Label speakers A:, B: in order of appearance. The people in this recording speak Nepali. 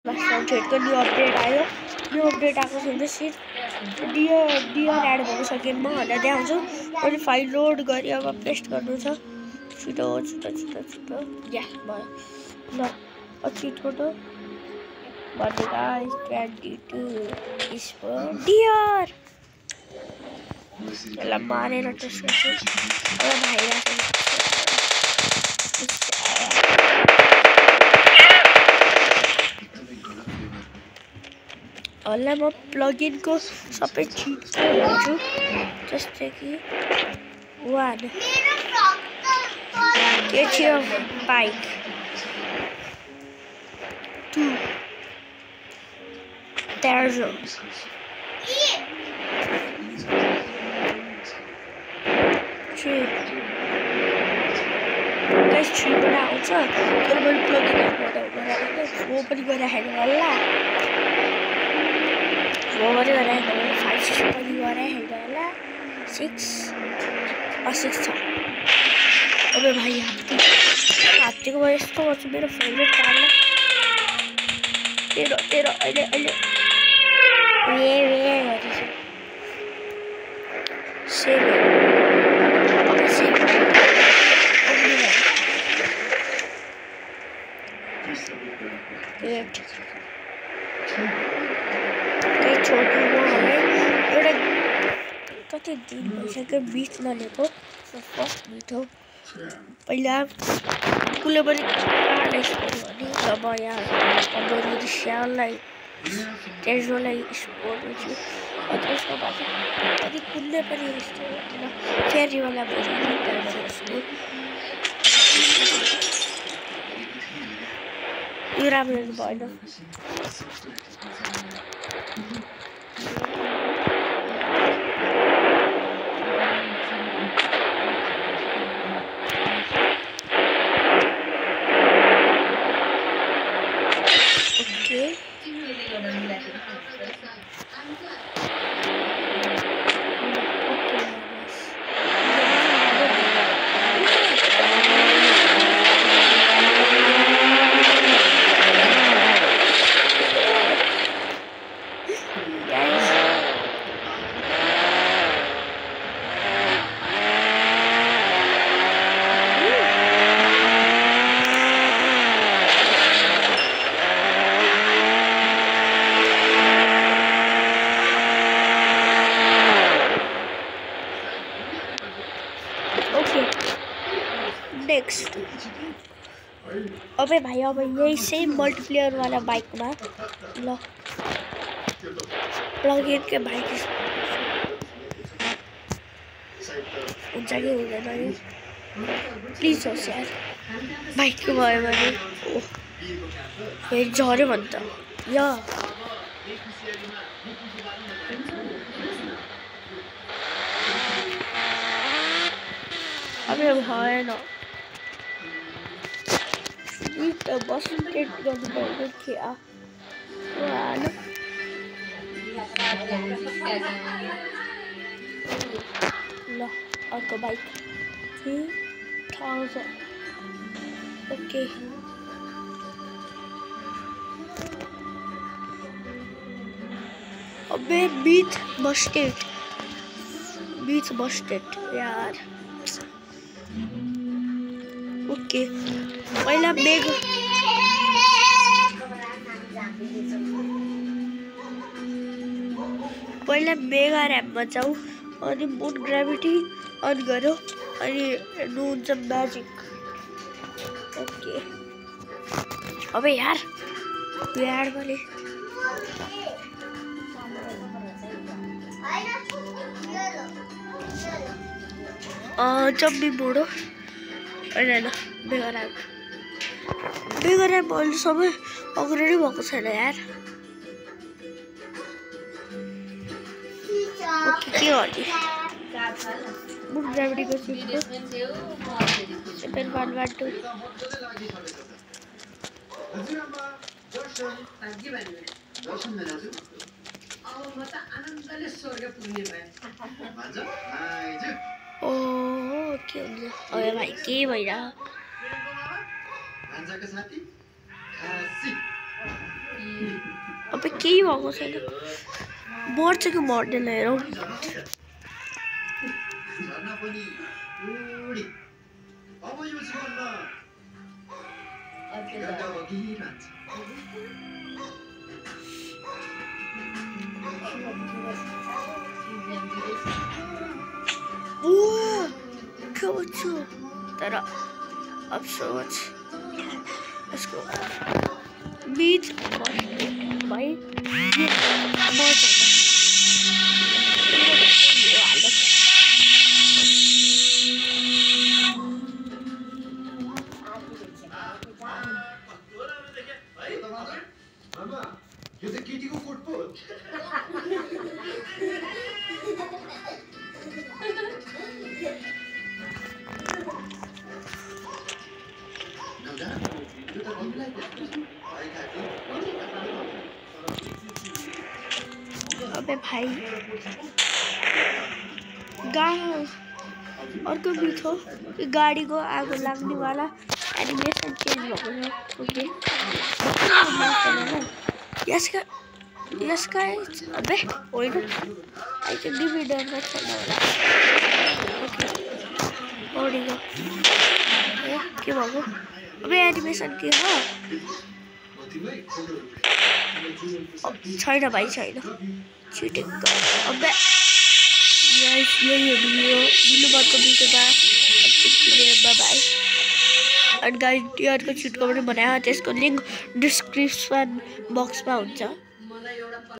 A: साउन्डको न्यू अपडेट आयो। न्यू अपडेट आएको छैन डियर एड भएको सकेन म भनेर देखाउँछु। मैले फाइल लोड गरेँ, अब पेस्ट गर्नु छ। छिटो या भयो ल। छिटो भनेका 22 डियर यसलाई मारेर टेस्ट गर्छु। अब भाइरस हल्ला म प्लगइनको सबै चिज भन्छु, जस्तै कि 1 get your bike, 2 there's 3 guys 3 बाट आउँछ। तर मैले प्लगइनबाट वो पनि गरिराखेको होला। वो पनि गरिराखेको होला। 5 6 पनि गरिराखेको होला। 6 छ। अबे भाइ हात्तीको भयो यस्तो गर्छु। मेरो फेभरेट पार्ला तेरो अहिले वे गर्दैछ। छोटो एउटा कति दिन भइसक्यो बिच नलिएको। फर्स्ट मिठो पहिला कुकुरले पनि भने जब यहाँ अब स्याललाई तेजोलाई स्पोर्ट हुन्छु। त्यसको बाद कति कुकुरले पनि यस्तो फेरिवाला भयो। यो राम्रो भएन। नेक्स्ट अबे भाइ अब यही सेम मल्टिप्लेयर वाला बाइकमा ल प्लगइन के बाइक हुन्छ कि हुँदैन यो प्लिज होस् यार। बाइकको भयो भने झऱ्यो भने त या अबे भएन। बस टेट गर्नुपर्ने थियो। ल अर्को बाइक 3000 ओके। अबे बीच बस्टेड यार। ओके पहिला मेगा ऱ्याममा जाऊ अनि मुन ग्राभिटी अन गऱ्यो अनि हुन्छ म्याजिक। ओके अबे यार मैले जम्बी मोडो होइन मेगा ऱ्याम अहिलेसम्म अपग्रेडै भएको छैन यार। ओके के गर्ने मुन ग्राभिटीको सिटको 7.112 के हुन्छ अबे भाइ के भइरहेको अबे केही भएको छैन मर्छ कि मर्दैन हेरौँ के भन्छ तर अफसोस यसको बीच भाइ अबे भाइ अर्को बिट हो कि गाडीको आगो लाग्नेवाला एनिमेसन चेन्ज भएको छ यसका अबे होइन अहिले डिभिडरमा छैन होला के भएको अबे एनिमेसन के हो छैन भाइ छैन चिटिङ अबे यही हो दिनुभएको भिडियोमा बाई अनि गाइड टियरको चिटको पनि बनायो त्यसको लिङ्क डिस्क्रिप्सन बक्समा हुन्छ